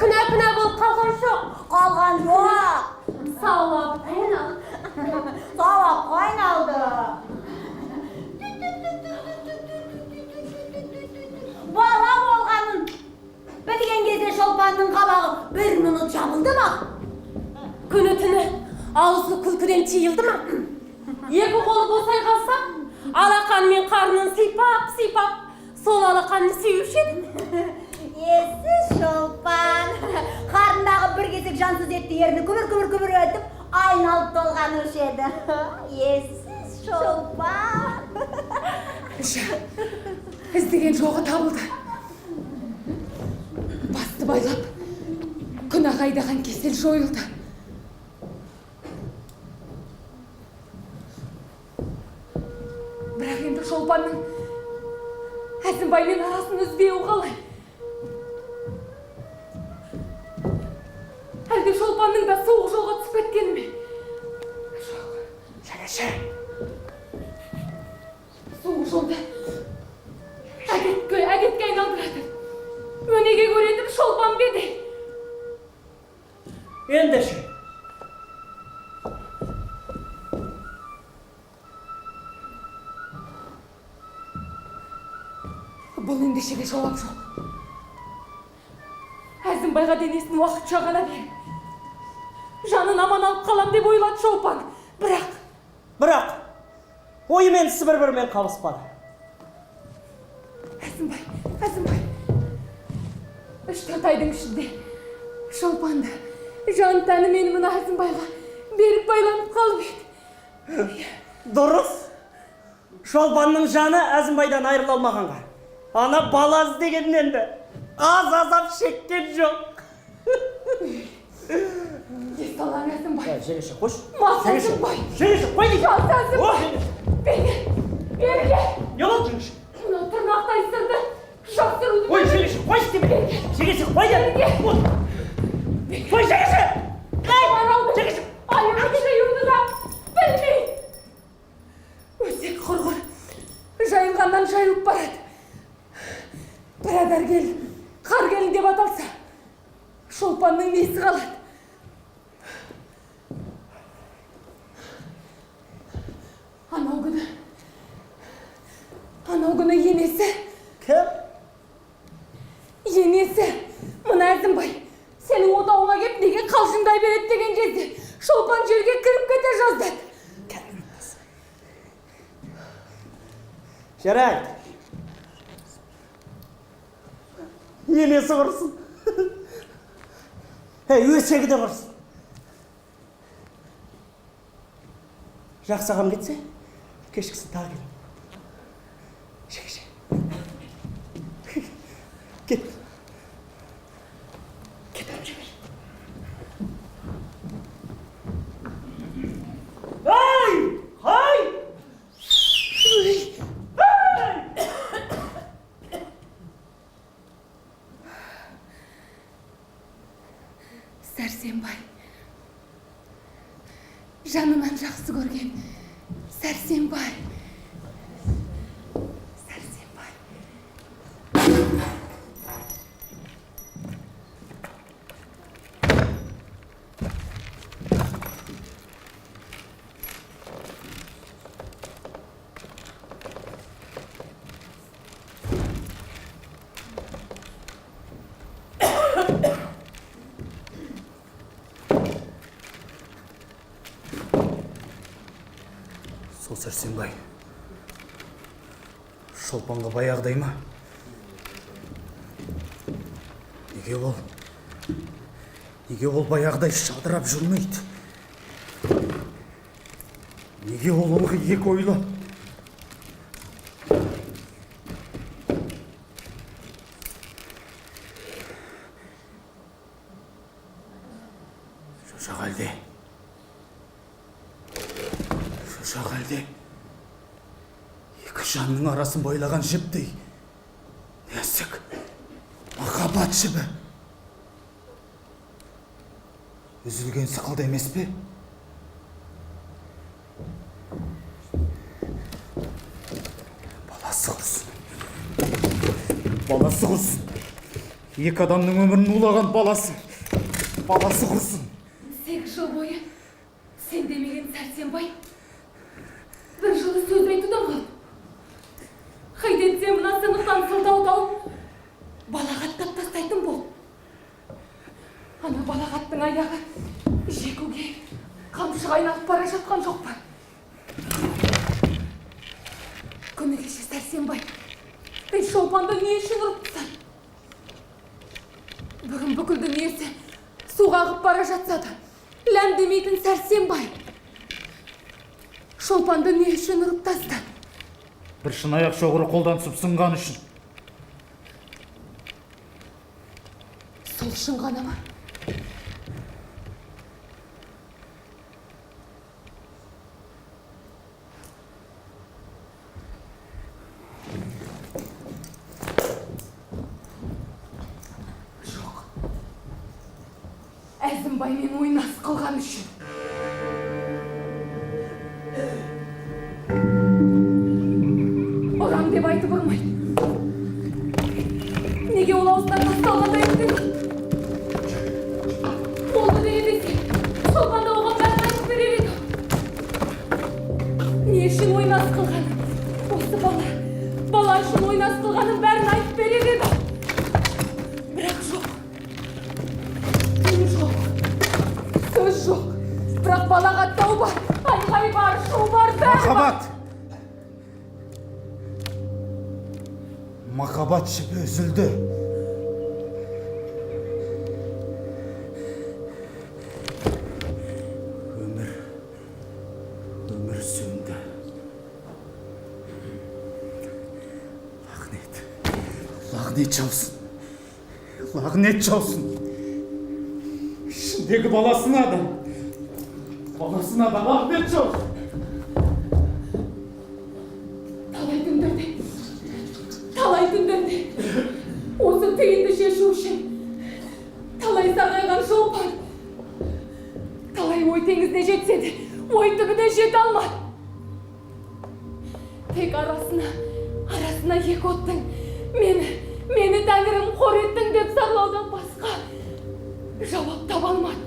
Күнә-күнә болып қалған жоқ. Қалған жоқ. Сауап айналды. Сауапқа айналды. Бала болғанын білген кезде Шолпанның қабағы бір минут жабылды ма? Күні түні аузы күлкіден тиылды ма? Екі қолы босай қалса, алақанымен қарнын сипап, сипап, сол алақанын сүюші еді. Ессіз Шолпан. Қарындағы бір кесек жансыз етті ерні күбір күбір күбір етіп айналып толғанушы еді. Ессіз Шолпан. Іздеген жоғы табылды. Басты байлап, күнәға айдаған кесел жойылды. Бірақ енді Шолпанның Әзімбаймен арасын үзбеуі қалай? Әлде Шолпанның да суық жолға түсіп кеткені ме? Жоқ. Жеңеше. Суық жолды әдетке айналдырады. Өнеге көретін Шолпан беде. Ендеше. Бұл ендешеге жауап жоқ. Әзімбайға денесін уақытша ғана беріп, жанын аман алып қалам деп ойлады Шолпан. Бірақ ойы мен ісі бір-бірімен қабыспады. Әзімбай, Әзімбай. 3-4 айдың ішінде Шолпанды жан тәнімен мына Әзімбайға беріп байланып қалып еді. Дұрыс. Шолпанның жаны Әзімбайдан айырыла алмағанға. Ана бала іздегеннен де аз азап шеккен жоқ. Ес алаң Әзімбай. Жеңеше, қойшы. Мас Әзімбай. Жеңеше, қой деймін. Жас Әзімбай. Берге, берге. Не болды, жеңеше? Мына тырнақтай сырды жасыруды. Ой, жеңеше, қойшы деймін. Жеңеше, қой дедім. Қой, жеңеше. Жеңеше. Айырып жиюды да білмей. Өсек құрғыр жайылғаннан жайылып барады. Бірадар келін, қар келін деп аталса, Шолпанның несі қалады? Анау күні енесі. Кім? Енесі, мына Әзімбай, сенің отауыңа кеп неге қалжыңдай береді деген кезде Шолпан жерге кіріп кете жаздады. Жарайды. Енесі құрсын. Ей, өсегі де құрсын. Жақсы ағам кетсе, кешкісін тағы келем. Жеңеше. Кет. Кеттім, жеңеше. Ай! Ай! Сәрсенбай. Жанынан жақсы көрген Сәрсенбай. Сәрсенбай. Сол Сәрсенбай Шолпанға баяғыдай ма? Неге ол баяғыдай жадырап жүрмейді? Неге ол ылғи екі ойлы? Шошақ әлде? Шошақ әлде? Екі жанның арасын байлаған жіптей нәзік махаббат жібі үзілген сықылды емес пе? Баласы құрсын. Баласы құрсын. Екі адамның өмірін улаған баласы. Баласы құрсын. 8 жыл бойы сен демеген Сәрсенбай бір жылы сөз айтудан қалды. Қайда етсе мына сынықтан сылтау тауып балағаттап тастайтын болды. Ана балағаттың аяғы жекуге қамшыға айналып бара жатқан жоқ па? Күні кеше Сәрсенбай Шолпанды не үшін ұрып тастады? Бүгін бүкіл дүниесі суға ағып бара жатса да ләм демейтін Сәрсенбай Шолпанды не үшін ұрып тастады? Бір шынаяқ шоғыры қолдан түсіп сынған үшін. Сол үшін ғана ма? Жоқ. Әзімбаймен ойнас қылған үшін. Ұрам деп айтып ұрмайды. Неге ол аузынан тасталғандай үндемейді? Болды деген десе, Шолпан да оған бәрін айтып берер еді. Не үшін ойнас қылғанын, осы бала үшін ойнас қылғанын бәрін айтып берер еді. Бірақ жоқ. Үн жоқ. Сөз жоқ. Бірақ балағаттау бар, айғай бар, шу бар, бәрі бар. Махаббат! Махаббат жібі үзілді. Өмір сөнді. Лағнет, лағнет жаусын. Лағнет жаусын. Ішіндегі баласына да, баласына да лағнет жаусын. Талай түндерде, талай түндерде осы түйінді шешу үшін талай сарғайған Шолпан, талай ой теңізіне жетсе де, ой түбіне жете алмады. Тек арасына екі оттың мені тәңірім қор еттің деп зарлаудан басқа жауап таба алмады.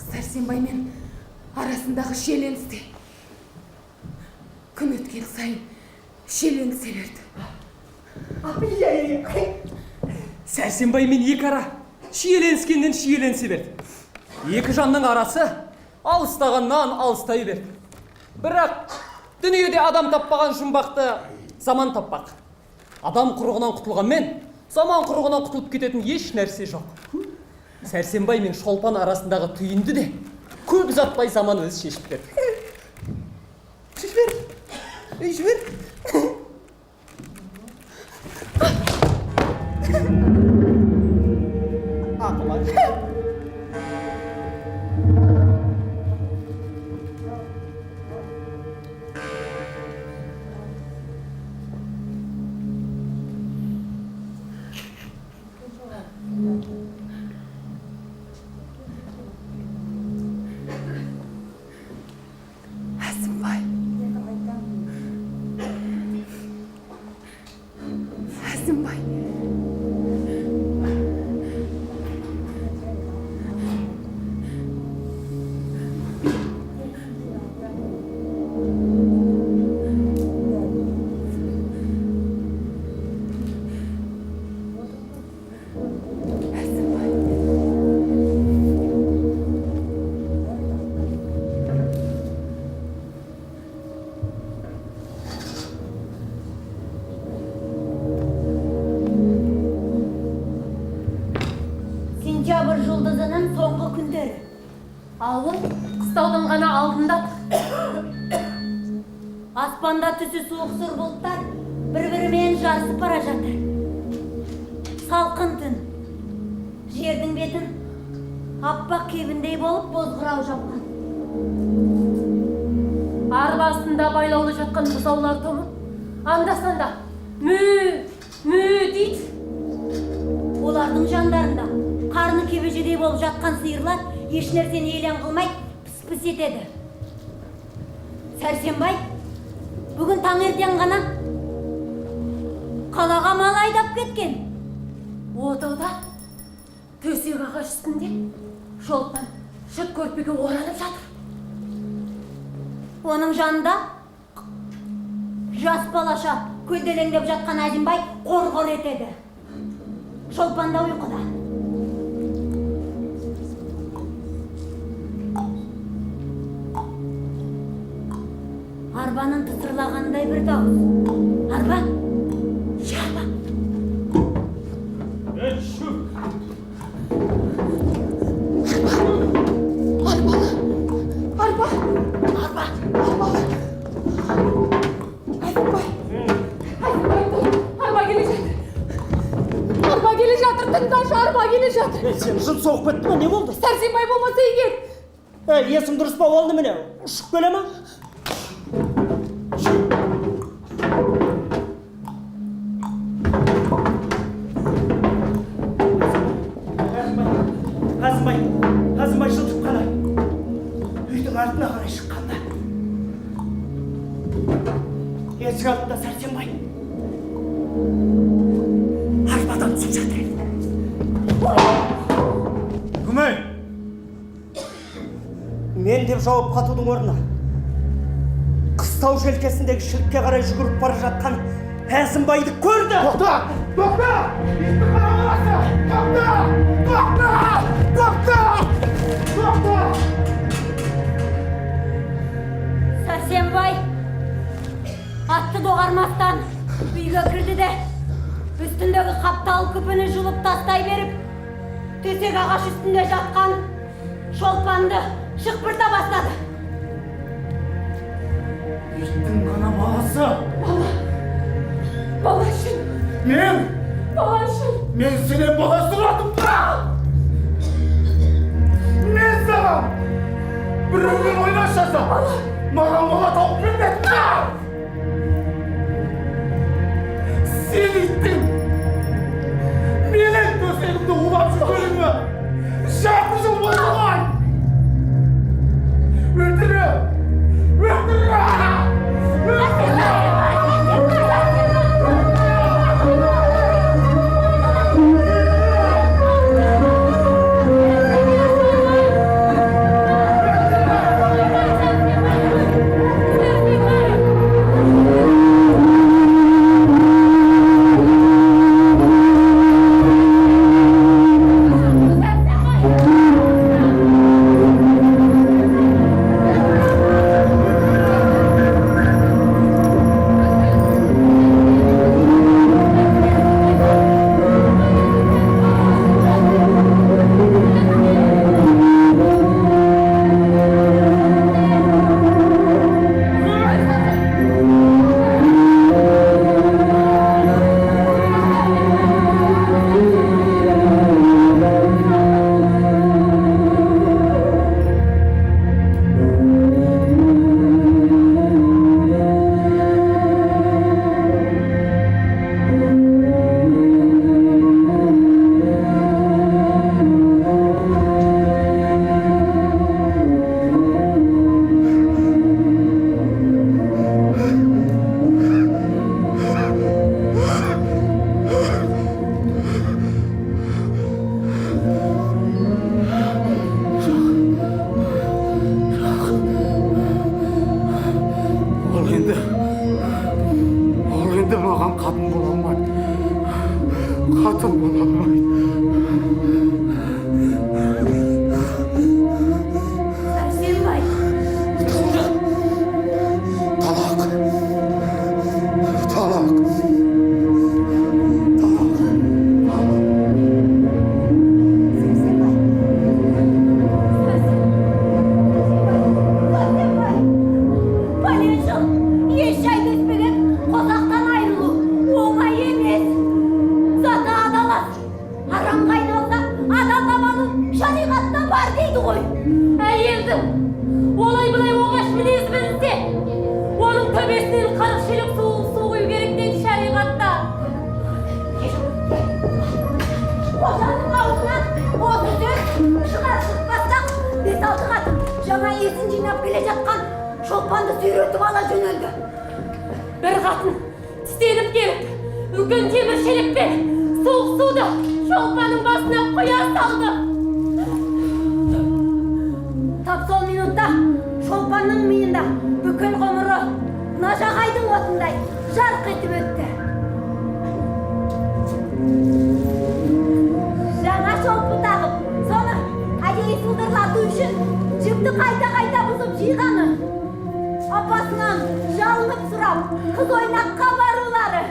Сәрсенбаймен арасындағы шиеленісте күн өткен сайын шиеленісе берді. Сәрсенбаймен екі ара шиеленіскеннен шиеленісе берді. Екі жанның арасы алыстағаннан алыстай берді. Бірақ дүниеде адам таппаған жұмбақты заман таппақ. Адам құрығынан құтылғанмен заман құрығынан құтылып кететін еш нәрсе жоқ. Сәрсенбай мен Шолпан арасындағы түйінді де көп ұзатпай заман өзі шешіп берді. Шешіп бер. Ей, жібер. Ақымақ. Әзімбай. Әзімбай. Әзімбай. Сентябрь жұлдызының соңғы күндері. Ауыл қыстаудың ғана алдында. Аспанда түсі суық сұр бұлттар бір-бірімен жарысып бара жатыр. Салқын түн. Жердің бетін аппақ кебіндей болып бозғырау жапқан. Арба астында байлаулы жатқан бұзаулар тоңып, анда-санда мү, мү дейді. Олардың жандарында қарны кебежедей болып жатқан сиырлар еш нәрсені елең қылмай піс-піс етеді. Сәрсенбай бүгін таңертең ғана қалаға мал айдап кеткен. Отауда төсек ағаш үстінде Шолпан шыт көрпеге оранып жатыр. Оның жанында жас балаша көлделеңдеп жатқан Әзімбай қор-қор етеді. Шолпан да ұйқыда. Арбаның тысырлағандай бір дауыс. Арба? Арба. Тыңдашы, арба келе жатыр. Ей, сен жын соғып кетті ме, не болды? Сәрсенбай болмаса егер. Ей, есің дұрыс па, ол немене? Ұшып келе ме? Әзімбай, Әзімбай жылжып қана үйдің артына қарай шыққанда есік алдында Сәрсенбай арбадан түсіп жатыр еді. Кім ей? Мен деп жауап қатудың орнына қыстау желкесіндегі шілікке қарай жүгіріп бара жатқан Әзімбайды көрді. Тоқта! Тоқта! Иттің қара баласы! Тоқта! Тоқта! Тоқта! Тоқта! Сәрсенбай атты доғармастан үйге кірді де, үстіндегі қаптал күпіні жұлып тастай беріп, төсек ағаш үстінде жатқан Шолпанды шықпырта бастады. Иттің ғана баласы! Бала, бала үшін. Мен! Бала үшін. Мен сенен бала сұрадым ба? Мен саған біреумен ойнас жасап, маған бала тауып бермедің ба? Сен иттің менің төсегімді улап жүргеніңе жарты жыл болды ғой! Өлтірем! Өлтірем! Өлтірем! Ол енді, ол енді маған қатын бола алмайды. Қатын бола алмайды. Сәрсенбай. Талақ! Талақ! Талақ! Сәрсенбай. Сәрсенбай. Пәлен жыл еш жай төспеген қосақтан айырылу оңай емес. Заты адалас, арамға айналса, адал алу шариғатта бар дейді ғой. Әйелдің олай былай оғаш мінезі білінсе, оның төбесінен 40 шелек суық су құю керек дейді шариғатта. Қожаның аузынан осы сөз шығар шықпастан бес-алты қатын жаңа есін жинап келе жатқан Шолпанды сүйретіп ала жөнелді. Бір қатын тістеніп келіп, үлкен темір шелекпен суық суды Шолпанның басына құя салды. Тап сол минутта Шолпанның миында бүкіл ғұмыры нажағайдың отындай жарқ етіп өтті. Жаңа шолпы тағып, соны әдейі сылдырлату үшін жіпті қайта-қайта бұзып жиғаны, апасынан жалынып сұрап, қыз ойнаққа барулары,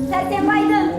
Сәрсенбайдың